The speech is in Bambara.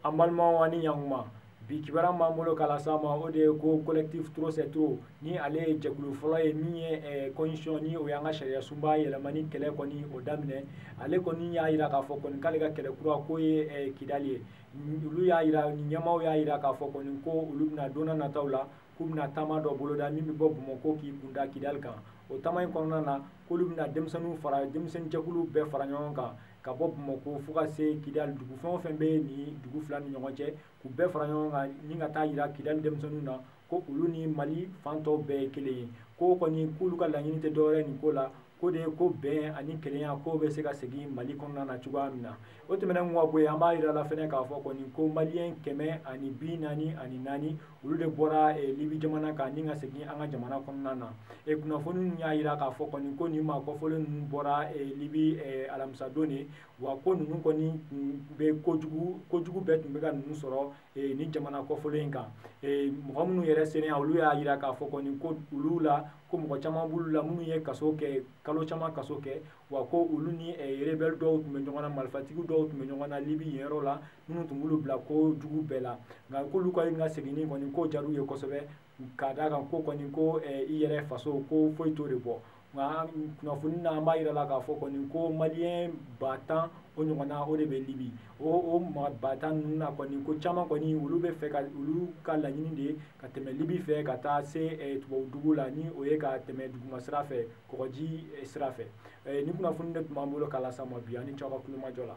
An balimaw ani ɲankuma, bi kibaruya b'an bolo k'a las'aw ma, o de ye ko collectif trop c'est trop, ni ale ye jɛkulu fɔlɔ ye min ye constitution, ni o y'an ka sariya sunba yɛlɛmani kɛlɛ kɔni o daminɛ. Ale kɔni y'a jira k'a fɔ kɔni k'ale ka kɛlɛ kura k'o ye Kidali ye. Olu y'a jira, ni ɲɛmaaw y'a jira k'a fɔ kɔni ko olu bɛna don nataw la k'u bɛna taama dɔ boloda min bɛ bɔ Bamakɔ k'i kunda Kidali kan. O taama in kɔnɔna na, k'olu bɛna denmisɛnninw fara, denmisɛnninjɛkulu bɛɛ fara ɲɔgɔn kan ka bɔ Bamakɔ fo ka se Kidali, dugu fɛn o fɛn bɛ nin dugu fila ni ɲɔgɔn cɛ, k'u bɛɛ fara ɲɔgɔn kan ni ka taa jira Kidali denmisɛnninw na ko olu ni Mali fan tɔw bɛɛ ye kelen ye. Ko kɔni k'olu ka laɲini tɛ dɔwɛrɛ nin ko la, ko de ye ko bɛn ani kelenya ko bɛ se ka segin Mali kɔnɔna na cogoya min na. O tɛmɛnen kɔ ka bɔ yen, an b'a jira la fɛnɛ k'a fɔ kɔni ko maliyɛn 144 olu de bɔra Libi jamana kan ni ka segin an ka jamana kɔnɔna na. Kunnafoni y'a jira k'a fɔ kɔni ko nin maa kɔfɔlen ninnu bɔra Libi alamisadon de, wa ko ninnu kɔni bɛ kojugu bɛɛ tun bɛ ka ninnu sɔrɔ ni jamana kɔfɔlen in kan. Mɔgɔ minnu yɛrɛ selen yan, olu y'a jira k'a fɔ kɔni ko olu la ko mɔgɔ caman b'olu la minnu ye kaso kɛ, kalo caman kaso kɛ, wa ko olu ni rebelle dɔw tun bɛ ɲɔgɔn na, marifatigi dɔw tun bɛ ɲɔgɔn na Libi yen yɔrɔ la, minnu tun b'olu bila ko jugu bɛɛ la. Nka k'olu ka seginni kɔni ko diyar'u ye kosɛbɛ, k'a d'a kan ko kɔni ko i yɛrɛ faso ko foyi t'o de bɔ. Nka kunnafoni na, an b'a jira la k'a fɔ kɔni ko maliyɛn 10,000 o ɲɔgɔnna o de bɛ Libi. O maa 10,000 ninnu na kɔni, ko caman kɔni olu bɛ fɛ ka olu ka laɲini de ye ka tɛmɛ Libi fɛ ka taa se tubabu dugu la, ni o ye ka tɛmɛ duguma sira fɛ, kɔgɔji sira fɛ. Ni kunnafoni de tun b'an bolo k'a las'aw ma bi. Ani cɛw ka kulomajɔ la.